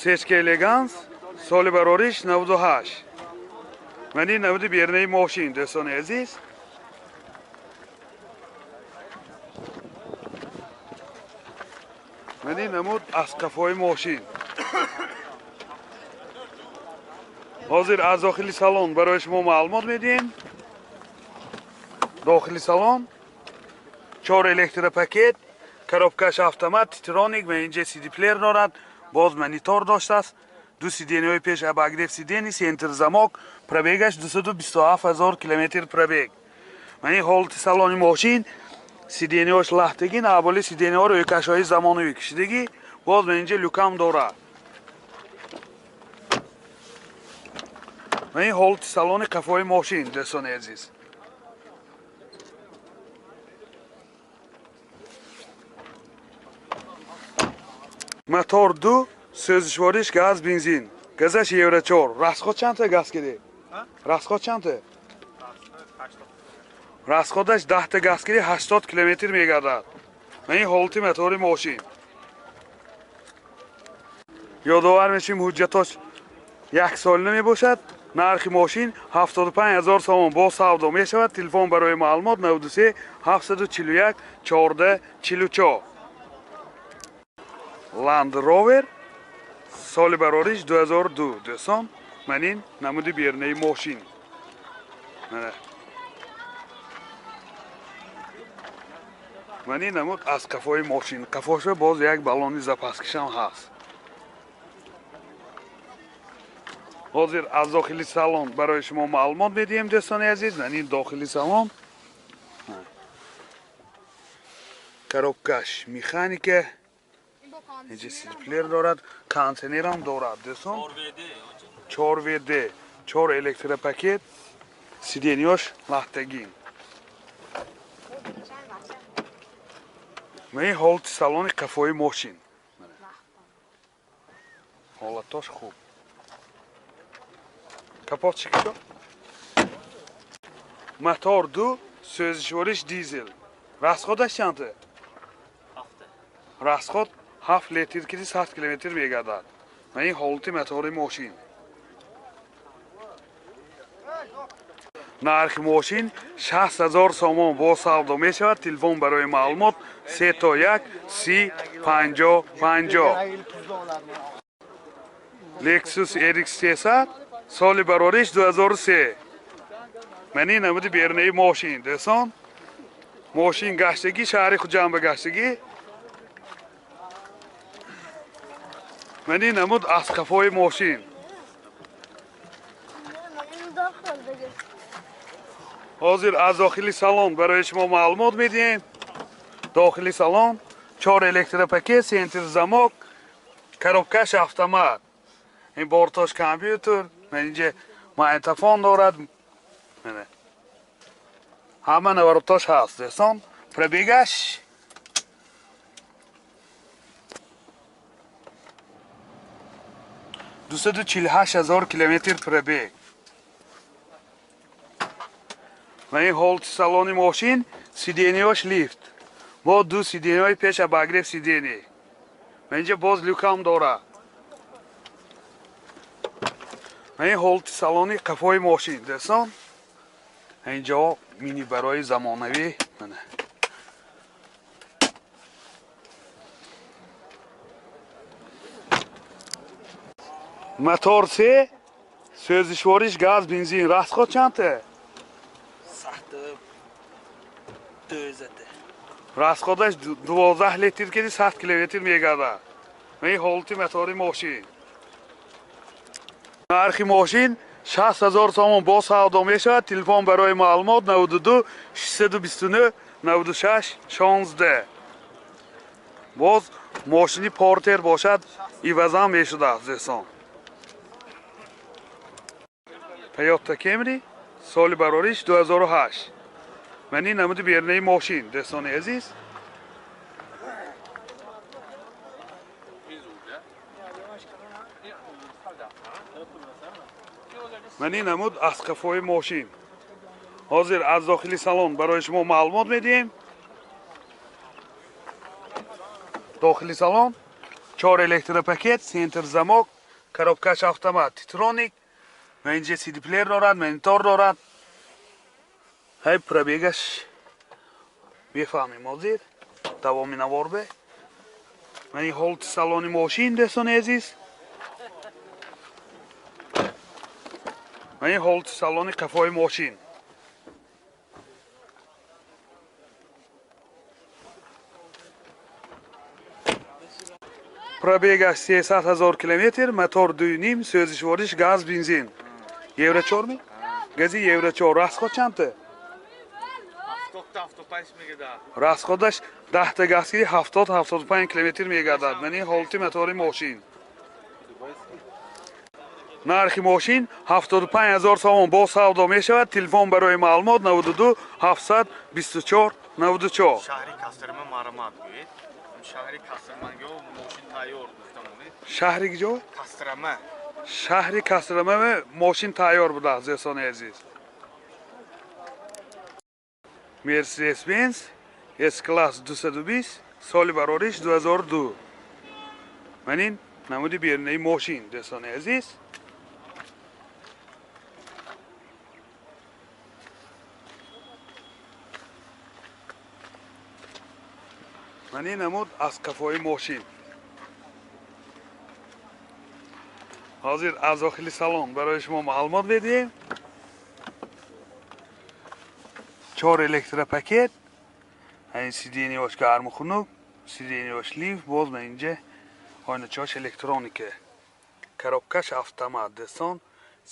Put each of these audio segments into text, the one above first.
Сечка Элеганс, соли барориш 98. Мани намуди бернаи мошин, дӯстони азиз. Мани намуд аз қафои мошин. Ҳозир аз дохили салон барои шумо маълумот медиҳем. Дохили салон 4 электропакет, коробкаш автомат, титроник ва инҷа CD-плеер дорад, боз монитор доштааст, ду сиденьяҳои пеш обогрев сиденьи, центр замок, пробегаш 227 000 километр пробег. Мани ҳолати салони мошин, сиденьяҳош лахтагин, аввали сиденьяҳоро рӯйкашҳои замонавӣ кишидагӣ, боз инҷа люкам дорад. Мани ҳолати салони қафои мошин, дӯстони азиз. Мотор 2, сӯзишвориш газ, бензин. Газаш Евро 4. Расход чандта газ киди? Расход чандта? Расходаш 10 та газ киди, 80 километр мегардад. Мани ҳолати мотори мошин. Ёдовар мешавем, ҳуҷҷатош як солина мебошад. Нархи мошин 75 000 сомон бо савдо мешавад. Телефон барои маълумот 93 741 14 44. Land Rover, соли барориш 2002. Дӯстон, манин намуди бернаи мошин. Манин намуд аз қафои мошин. Қафоша боз як баллони запаскишам ҳаст. Ҳозир аз дохили салон барои шумо маълумот медиҳем, дӯстони азиз. Манин дохили салон. Коробкаш механика. Инҷа CD-плеер дорад, кондиционерам дорад, дӯстон. 4 ВД, 4 электропакет, сиденьяш лахтагин. Мани ҳолати салони қафои мошин. Ҳолатош хуб. Капот чӣ кишо? Мотор 2, сӯзишвориш дизел. Расходаш чандта? Расход 7 литр киди 100 километр мегардад. Мани ҳолати мотори мошин. Нархи мошин 60 000 сомон бо савдо мешавад. Телефон барои маълумот 3 то 1 30 50 50. Lexus RX 300, соли барориш 2003. Мани намуди бернаи мошин, дӯстон. Мошин гаштагӣ, шаҳри Хуҷанд ба гаштагӣ. Мани намуд аз қафои мошин. Ҳозир аз дохили салон барои шумо маълумот медиҳем. Дохили салон 4 электропакет, центр замок, коробкаш автомат. Ин бортош компютер, ман инҷа магнитофон дорад. Ҳама наворотош ҳаст, дӯстон. Пробегаш 248 000 километр пробег. Ва ин ҳолати салони мошин, сиденьяш лифт. Бо ду сиденьяи пеш обогрев сиденьи. Ва инҷа боз люкам дорад. Ва ин ҳолати салони қафои мошин, дӯстон. Инҷо мини барои замонавӣ. Мотор 3, сӯзишвориш газ, бензин. Расход чандта? Расходаш 12 литр киди 100 километр мегардад. Ин ҳолати мотори мошин. Нархи мошин 60 000 сомон бо савдо мешавад. Телефон барои маълумот 92 629 96 16. Боз мошини Портер бошад, ивазам мешудааст, дӯстон. Toyota Camry, соли барориш 2008. Мани намуди бернаи мошин, дӯстони азиз. Мани намуд аз қафои мошин. Ҳозир аз дохили салон барои шумо маълумот медиҳем. Дохили салон Чор электропакет, центр замок, коробкаш автомат, титроник ва инҷа сидиплеер дорад, монитор дорад. Ҳай, пробегаш мефаҳмем ҳозир давоми навор бе. Мани ҳолати салони мошин, дӯстони азиз. Мани ҳолати салони қафои мошин. Пробегаш 300 ҳазор километр, мотор 2,5, сӯзишвориш газ, бензин. Евро 4 ми? Гази Евро 4. Расход чандта? 75 мегардад. Расходаш 10 та газ гири, 70-75 километр мегардад. Мани ҳолати мотори мошин. Нархи мошин 75 ҳазор сомон, бо савдо мешавад. Телефон барои маълумот 92 724 94. Шаҳри Кастрма марамат гӯед. Шаҳри Кастрманго мошин тайёр гуфта монед. Шаҳри куҷо? Кастрама. Шаҳри Кастрама мошин тайёр будааст, дӯстони азиз. Мерседес Бенз С класс 220, соли барориш 2002. Манин намуди берунаи мошин, дӯстони азиз. Ман ин намуд аз қафои мошин. Ҳозир аз дохили салон барои шумо маълумот медиҳем. Чор электропакет, ин сиденияш гарму хунук, сиденияш лифт, боз ман инҷа ойначааш электроника, коробкаш автомат, дӯстон.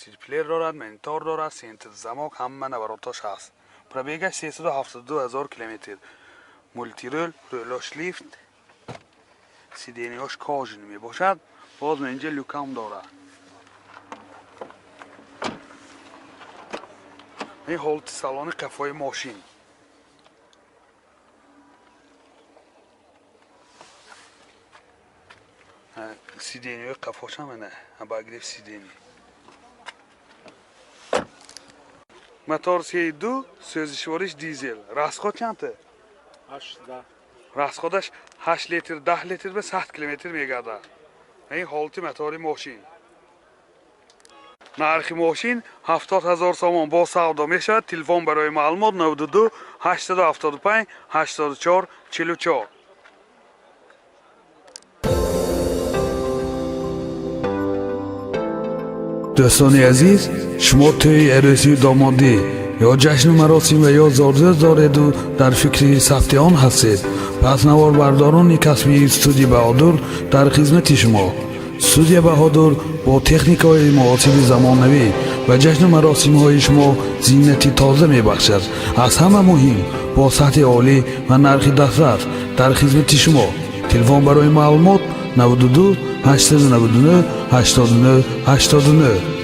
Сидиплеер дорад, монитор дорад, центр замок, ҳама наворотош ҳаст. Пробегаш 372 ҳазор километр. Мультирул, рулош лифт, сиденияш кожаный мебошад. Боз ман инҷа люкам дорад. Ин ҳолати салони қафои мошин. Сиденияи қафошам ана обогрев сидения. Мотор 3,2, сӯзишвориш дизел. Расход чандта? 8. Расходаш 8 литр, 10 литр ба 100 километр мегардад. Ин ҳолати мотори мошин. Нархи мошин 70 ҳазор сомон, бо савдо мешавад. Телефон барои маълумот 92 875 84 44. Дӯстони азиз, шумо тӯи арӯсию домодӣ ё ҷашну маросим ва ё зодрӯз дореду дар фикри сабти он ҳастед, пас наворбардорони касбии студия Баҳодур дар хизмати шумо. Студия Баҳодур бо техникаҳои муосири замонавӣ ба ҷашну маросимҳои шумо зинати тоза мебахшад. Аз ҳама муҳим, бо сатҳи олӣ ва нархи дастрас дар хизмати шумо. Телефон барои маълумот 92 899 89 89.